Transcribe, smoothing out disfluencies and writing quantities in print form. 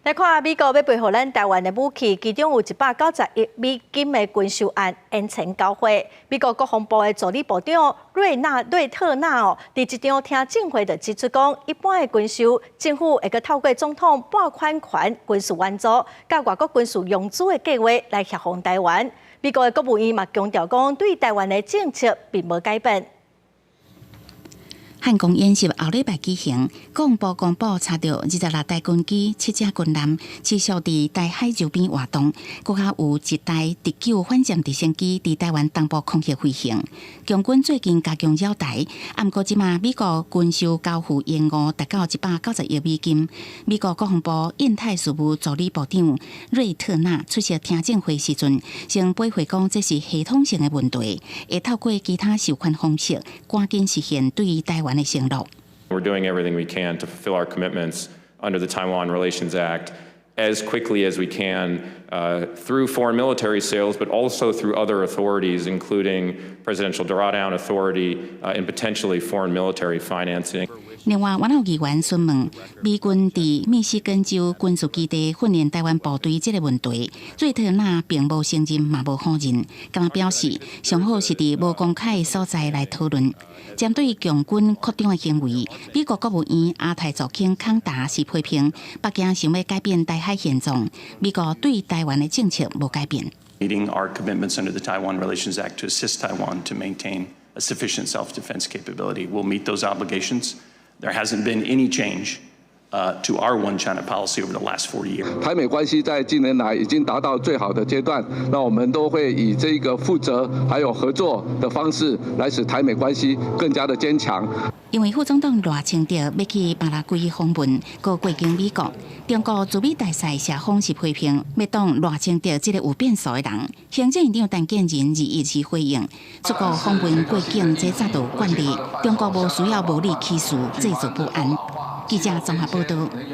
來看美國欲賠予咱台灣的武器，其中有190億美金的軍售案延前交貨。美國國防部的助理部長瑞納瑞特納哦，佇一場聽證會就指出講，一般的軍售，政府會閣透過總統撥款權軍事援助，佮外國軍事融資的計劃來協防台灣。美國的國務院嘛強調講，對台灣的政策並無改變。漢光演習後禮拜舉行，國防部公布查著26台軍機、七隻軍艦持續佇台海周邊活動，閣較有一台敵9反艦直升機佇台灣東部空域飛行。共軍最近加強擾台，毋過這馬美國軍售交付延誤達到190億美金。美國國防部印太事務助理部長瑞特納出席聽證會時陣，先回應講這是系統性的問題，會透過其他授權方式，趕緊實現對台灣的承諾。 We're doing everything we can to fulfill our commitments under the Taiwan Relations Act as quickly as we can through foreign military sales, but also through other authorities, including presidential drawdown authority and potentially foreign military financing. 另外，阮有議員詢問美軍佇密西根州軍事基地訓練台灣部隊這個問題，瑞特納並無承認，嘛無否認，敢若表示上好是佇無公開的所在來討論。針對共軍擴張的行為，美國國務院亞太助卿康達是批評北京想欲改變台海現狀，美國對台灣的政策無改變。 Meeting our commitments under the Taiwan Relations Act to assist Taiwan to maintain a sufficient self-defense capability. We'll meet those obligations. There hasn't been any change to our One China policy over the last 40 years. 台美關係在近年來已經達到最好的階段，那我們都會以這個負責還有合作的方式，來使台美關係更加的堅強。因為副總統賴清德欲去巴拉圭訪問，閣過境美國，中國駐美大使謝鋒是批評，欲擋賴清德這個有變數的人。行政院長陳建仁21日回應，出國訪問過境這早就慣例，中國無需要無理起事，製造不安。記者綜合報道。